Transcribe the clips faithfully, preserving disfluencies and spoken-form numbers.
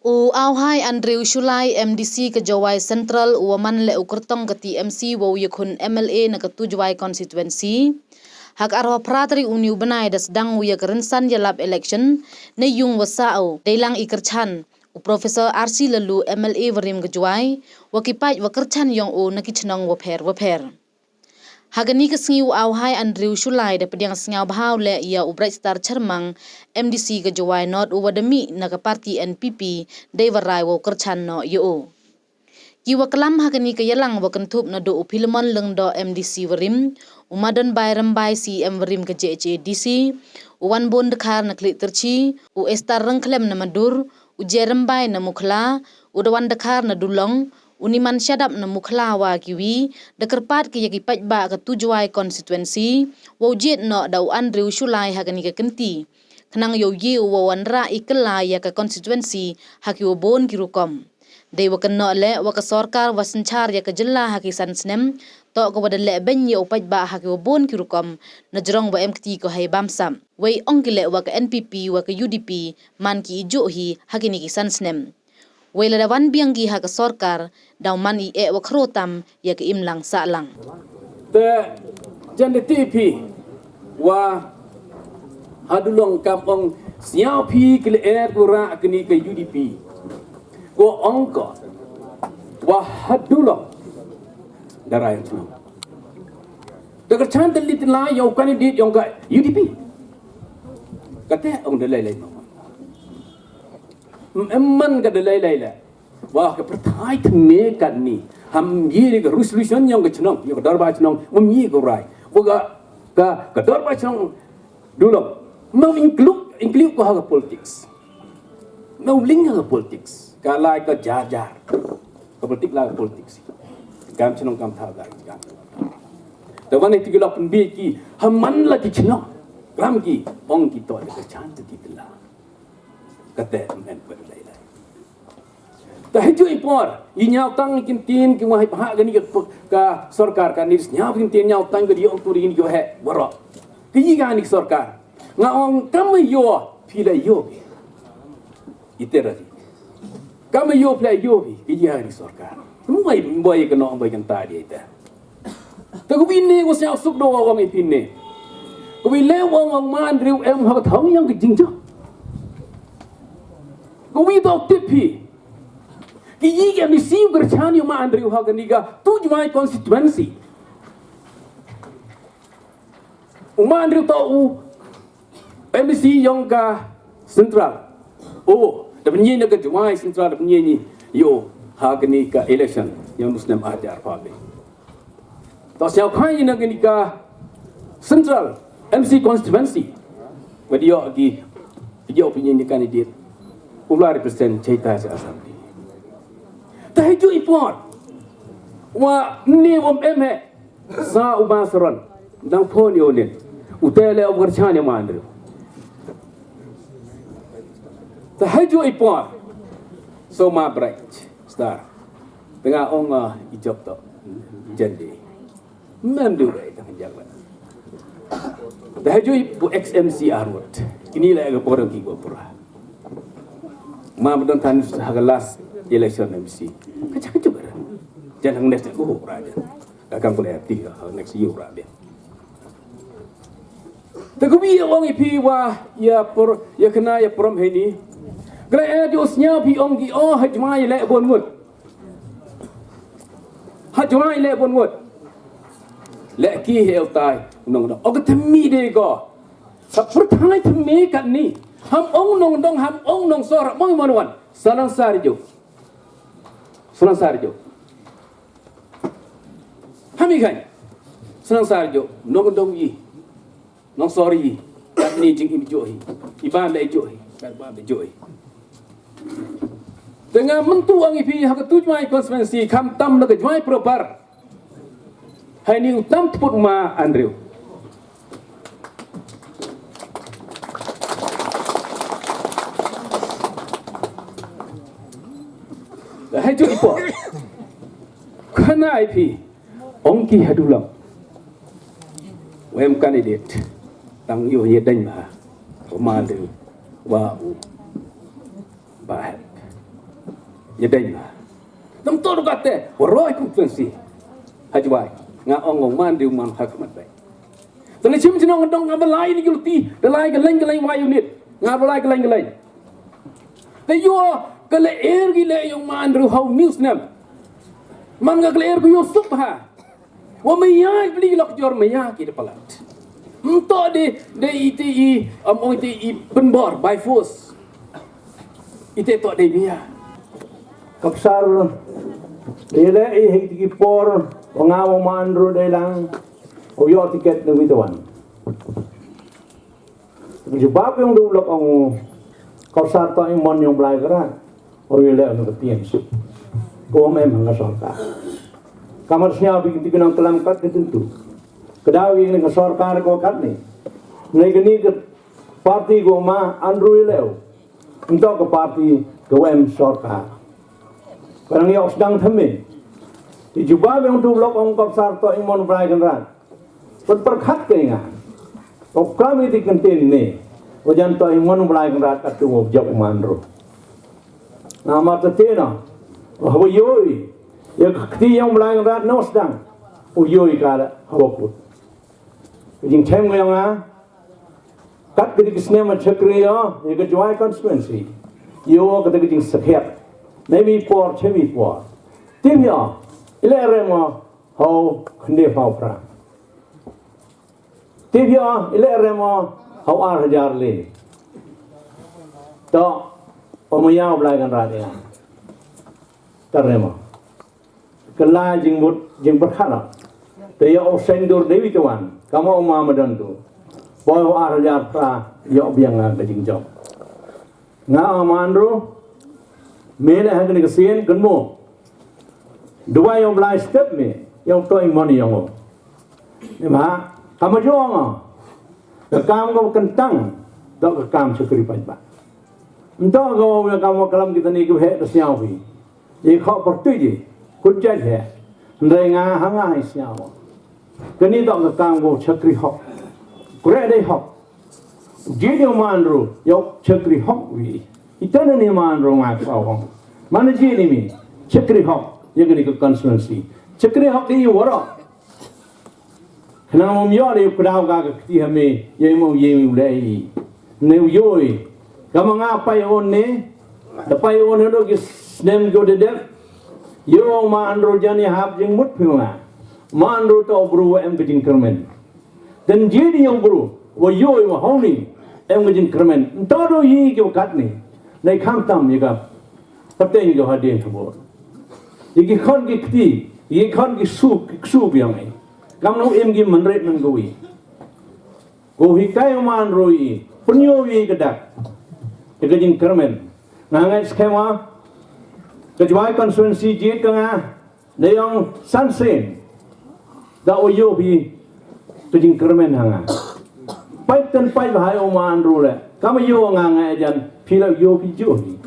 U Awhai Andrew Shullai, M D C ka Jowai Central, u wa man leh u kyrtong ka T M C wow yakhun M L A na ka Tu Jowai constituency, ha ka arphaw phra tarik uni u bnai da sdang u ya ka rynsan yalap election na yung wa sah u, deilang i kyrchan u Professor R C Laloo, M L A warim ka Jowai, wa ki paid wa kyrchan yong u na ki chnong wapher wapher. Ha kani ka sngi u Awhai Andrew Shullai da pdiang sngowbha u leh ya u Brightstar Chyrmang, M D C ka Jowai North, u wa da mih na ka party N P P, dei wa rai wow kyrchan noh ya u. Ki wa klam ha kani ka yalang wa kynthup naduh u Philemon Lyngdoh, M D C warim, u Madonbai Rymbai, C M warim ka J H A D C, u Wanbon Dkhar na Khliehtyrshi, u Esther Ryngkhlem na Madur, u J Rymbai na Mukhla, u Dawan Dkhar na Dulong, u Niman Shadap na Mukhla wa kiwi, da kyrpad ki ya ki paidbah ka Tu Jowai constituency wow jied noh da u Andrew Shullai ha kani ka kynti, khnang yow ye u wow wanrah i kylla ya ka constituency ha ki wa bun ki rukom. Dei wa kynnoh leh wa ka sorkar wa synchar ya ka jylla ha ki san snem, toh ka wa da lehbeiñ ya u paidbah ha ki wa bun ki rukom, na jrong wa em kti ko hei bamsap. Wei ong ki leh wa ka N P P wa ka U D P man ki i jooh hi ha kini ki san snem. Wei lada wan biang ki ha ka sorkar, daw man i eh wa khroo tam ya ka imlang sahlang. Te jan da tip phi wa ha Dulong kam ong, sñiaw phi ki lyer ko rah kini ka U D P. Ko ong ko wa ha Dulong da rai chnong. Da kyrchan tylli tylli yong u candidate yong ka U D P. Kate ong da lei lei mo. Em man ka da lei lei leh. Wa ka pyrthai thymme katni. Ham ye ka resolution yong ka chnong, yong ka dorbar chnong, um ye ko rai. Wa ka, ka, ka dorbar chnong Dulong. Mam include, include ko ha ka politics. Mam link ha ka politics. Ka lai ka jar jar. Ka politics lai ka politics. Kam chnong kam thaw lai kam. Te wan itu ki lok pynbit ki, ham man la ki chnong. Klam ki, ong ki toh da kyrchan tylli tylli. Kate em em ko da lei lei. Te haju i por, i ñiaw tang ki ktien ki wa hei bhah kani ka, ka sorkar, kani sñiaw ki ktien ñiaw tang ka di ong tu ri ni ki wa heh waroh. Ki yi kani sorkar. Nga ong kam yoh, phi la yoh phi. Ite ra phi. Kam yoh, phi la yoh phi, ki yi kani sorkar. Mbai, mbai ka no, mbai kan ta di ite. Te ka wi ne ko sñiaw suk do wa ong i phi ne. Ka wi le wa ong Ma Andrew em ha ka thong yong ka jingjop. Ka wi do tip phi. Ki yi ki M D C u kyrchan yong Ma Andrew ha kani ka Tu Jowai constituency. U Ma Andrew toh u M D C yong ka Central. O, da pynye na ka Jowai Central, da pynye ni yow ha kani ka election yong u snem ar hajar arphaw. To sñiaw khaiñ na kani ka Central M C constituency. Wa da yoh ki, da yoh pynye ni candidate. U la represent chei ta sa Assembly. Te haju i por. Wa ni wa em he. Sa u Bah Saron, dang phone yow nin. U te le u kyrchan ya Ma Andrew. Te haju i por. So Ma Brightstar. Te nga ong, ah, i jop to. Jan di. Mem du dei tang jak la. Te haju i bu ex M C Armut. Kini le ka por ki ko pura. Ma ba don tan ha ka last election M C. Ka chak juk ra. Jan hang next ko ra jan. Ka kam ko le ti ha next year ra biang. Te ko wi ong i phi wa ya por, ya khana ya prom he ni. Gra e jo sñiaw phi ong ki o ha jmai le bon mut. Ha jmai le bon mut. Le ki he tai nong nong. O ka temi de ko. Sa pur thai temi kat ni. Ham ong nong dong, ham ong nong sor, mong mon wan. Salang sar jo. Salang sar jo. Hami khañ. Salang sar jo. Nong dong yi. Nong sor yi. Kat ni jing im jo hi. I bam le jo hi. Kat bam le jo hi. Te nga myntu ong i phi ha ka tu jmai constituency kham tam na ka jmai proper. Hai ni u tam tput Ma Andrew. Hai ju i por. Khana i phi. Ong ki ha Dulong. Wem candidate. Tang yo ye dang ma. Ma Andrew. Wa u. Ba hep. Ya dei ma. Tam to ka te, waroi constituency. Ha Jwai. Nga ong ong man diu man ha khmat bai. Tali chim chnong dong nga balai ni gulti, dalai ka leng ka leng wa unit. Nga balai ka leng ka leng. Te yo ka le er gi le yong man ru hau news nem. Man nga ka le er ku yo sup ha. Wa maya bli lok jor maya ki de palat. Mto de, de ite i, am ong ite i penbor by force. Ite to de maya. Kapsar, de le i hei tiki por, wa nga wa man ru de lang, u yo tiket na wi tawan. Jubab yong du lok ong u, Kapsar to i mon yong Blai Kynrad. O ye le ong ka T M C. Ko mem hang ka sorkar. Kamar sñiaw bi ki nang kelam kat ki tentu. Kadaw i nang ka sorkar ko kat ni. Nei kani ka parti ko ma Andrew i leu. Nto ka parti ko em sorkar. Ko nang yok sdang thamme. Ti jubab yong du lok ong Kapsar to i mon Blai Kynrad. Pyrkhat ka nga. O kami di kentin ni. O jan to i mon Blai Kynrad kat tu o jok man ru. Nga ma te na. O hawa yoi. Ya kti yong Blai Kynrad no sdang. O yoi ka la hawa kut. Jing chem nga nga. Kat kati ki snem a chakri yo, ya ka Jwai constituency. Yo kati ki jing sakhiat. Maybe por, chemi por. Tim yo. Ile remo. Hau khynde phaw phra. Tip yo, ile remo, hau ar hajar le. To, o maya u Blai Kynrad ya. Ta remo. Kala jingmut, jingpyrkhat la. Te yo o seng dur Dewi Tawan, kamo ma madan tu. Poi hau ar hajar phra, yo biang nga ka jingjop. Nga o man ru, me le ha kani ka sien kynmo. Duwai yong Blai step me, yong to i mon yong o. Em ha, kama jong o. Ka kam ko kyntang, to ka kam chakri paidbah. Nto ko ya kam wa kalam kita ni ko he ka sñiaw phi. Ye kho por tu ye, kut jait he. Ndai nga ha nga he sñiaw. Kani to ka kam ko chakri hok. Kre dei hok. Ji ni man ru, yo chakri hok wi. Ita ni man ru nga ka hong. Mana ji ni mi, chakri hok, ya kani ka constituency. Chakri hok di waro. Khnang mom yo le kdaw ka ka kti ha me, ye mo ye mi u le i. Ne u yoi. Kama nga pai on ne, da pai on ne do ki snem ko de dep. Yo ma Andrew jani hap jingmut phi nga. Ma Andrew to bru wa em ka jingkyrmen. Dan ji di yong bru, wa yoi wa honi, em ka jingkyrmen. Nto do yi ki wa kat ni. Nai kham tam yi ka. Pateng ko hadien thubor. Yi ki khon ki kti, yi ki khon ki su, ki su biang i. Kam no em ki manret man ko wi. Ko hikai man roi, pynyo wi ka dak. Ka jingkyrmen. Nga ngai skema, ka Jwai constituency jied ka nga, da yong san sien. Da o yo phi, ka jingkyrmen ha nga. Pait tan pait bahai o man ru le. Kama yo nga nga jan, phi la yo phi jo hi.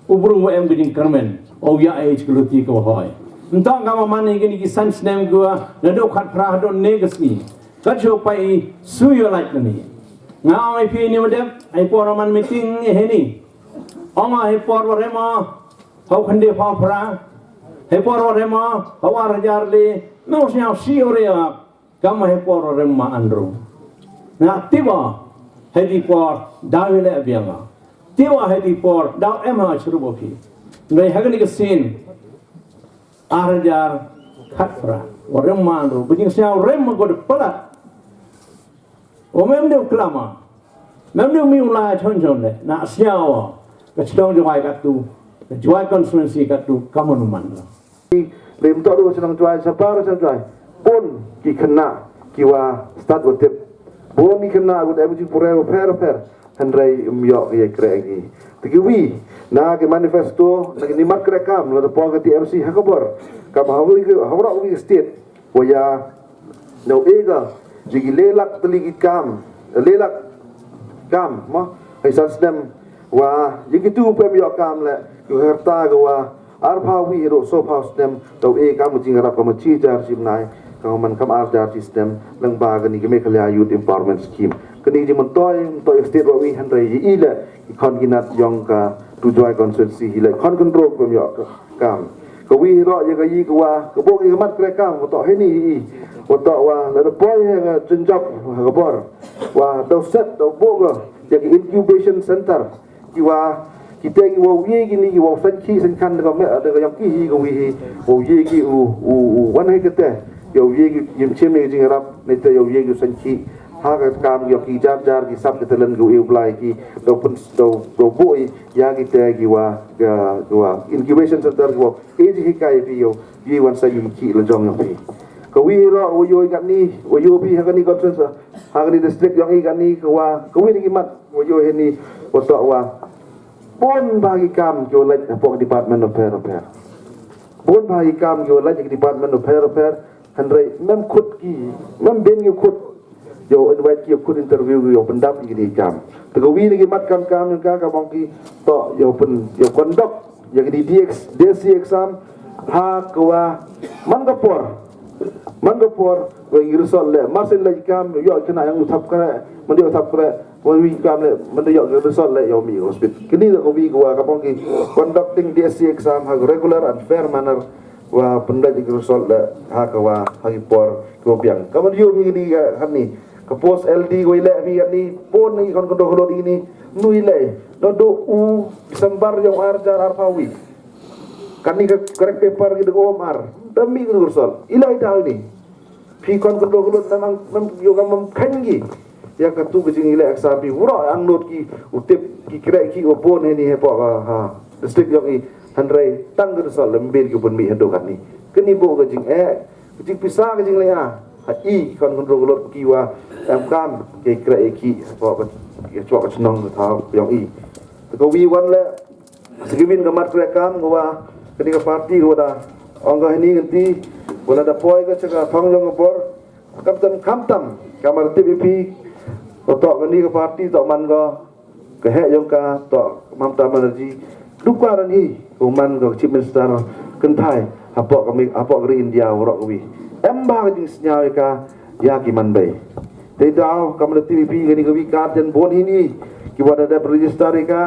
U bru wa em ka jingkyrmen, o ya e chikluti ko hoi. Nta kama man ni kini ki san snem ko, na do khat phra do ne ka sngi. Kat cho pai i, su yo lait na ni. Nga ong i phi ni wa dep, ai por man meeting i he ni. Ong ai por wa rema, hau khynde phaw phra. Ai por wa rema, hau ar hajar le, no sñiaw si o re ya. Kam hei por rem ma Andrew. Na tiwa, hei di por, daw le biang. Tiwa hei di por, daw em ha churu bo phi. Ngai ha kani ka sien. Ar hajar khat phra. Wa rem ma Andrew. Bujing sñiaw rem ma god palat. O mem de klama. Mem de mi u la chon chon le. Na sñiaw. Ka chnong Jowai katu. Ka Jowai constituency katu. Kamu nu man la. Lem toh du chnong Jowai, sabar chnong Jowai. Bun ki khynnah, ki wa stad wa tip. Bun ki khynnah, wa em jingpule wa pher pher. Hynrei ym yoh ki ya kreh ki. Te ki wi, na ki manifesto, na ki nimat kreh kam, la da poi ka T M C ha khubor. Kam ha wi ki, ha wi ki state. Wa ya, no ega, jigi le lak tylli ki kam, le lak kam, mo, hei san snem, wa, jigi tu pem yoh kam le, ki herta ka wa, ar phaw wi ro so phaw snem, tau e kam jing rap kam chi jar chi bnai, kam man kam ar jar chi snem, lang ba kani ka Meghalaya Youth Empowerment Scheme. Kani ka jingmyntoi, myntoi state wa wi, hynrei ya i le ki khon ki nat yong ka Tujwai constituency hi le khon khynroo ki bym yoh ka kam. Ka wi hi roh ya ka yi ka wa, ka bok ya ka mat kre kam, wa toh hini hi i, wa toh wa la da poi ha ka jingjop ha ka bor, wa daw set daw bok ka ya ka incubation center. Ki wa, ki te ki wow ye ki ni, ki wow san ki san kan da ka me, da ka yong ki hi ka wi hi, wow ye ki u, u, u wan hi ka te, yow ye ki yim chim ni jingrap, ni te yow ye ki san ki, ha ka kam yow ki jar jar ki sap ki talen ki u blai ki, daw pun, daw, daw boi ya ki te ki wa, ka, ki wa incubation center ki wow, e ji hi ka i pi yow, ye wan san ki la jong yong pi. Ka wi hi roh, wow yoh i kat ni, wow yoh pi ha ka ni conference, ha ka ni district yong i kat ni, ka wa, ka wi ni ki mat, wa yoh hini, wa toh wa. Bun bha ki kam ki wa lait hapoh Department of Fair Affair. Bun bha ki kam ki wa lait Department of Fair Affair. Hynrei mem khut ki, mem bin ki khut. Yow invite ki khut interview ki yow pyndap ki ni kam. Te ka wi ni ki mat kam kam ka ka bong ki toh yow pyn, yow conduct ya ki D X, D S C exam. Ha ka wa man ka por. Man ka por, wa i result le, mar sien le i kam, yow kena yang u thap kre, man yow thap kre, wa wi kam le, man yow result le, yow mi hospital. Kini da ka wi ka wa ka bong ki conducting D S C exam ha regular and fair manner, wa pynlait i result le, ha ka wa, ha ki por, ka wa biang. Ka man yow mi kini ka, hani, ka post L D wa i le, mi hani, pon ni kon kondo kolod ini, nu i le, no do u, December yong ar jar ar phawi. Kani ka correct paper ki da ko mar. Da mi ka result. Ilai da ni. Phi kon kondo kondo tanang nam yoga mam khan gi. Ya ka tu ka jing ilai aksa phi. Wura ang not ki u tip ki kre ki u pon hini he po ka ha. District yong i hynrei tang ka result lem bil ki pun mi hadu kani. Kani bo ka jing eh. Ka jing pisa ka jing le ya. Ha i kon kondo kondo ki wa em kam ki kre ki po ka. Ya chwa ka chnong ka thaw yong i. Ka wi wan le. Sigi win ka mat kre kam ka wa, kani ka party ka wa da ong ka hini nganti, wa la da poi ka cha ka thong yong ka bor, kam tam, kam tam, ka mar tip i phi, ka toh kani ka party toh man ka, ka heh yong ka, toh Mamta Banerjee, du ka ran hi, ka man ka Chief Minister, kynthai, hapoh ka mi, hapoh ka ri India, warok ka wi. Em bha ka jingsnyaw ya ka, ya ki man bei. Te daw, kam da T V P, kani ka wi card jan bon hini, ki wa da dep register ya ka,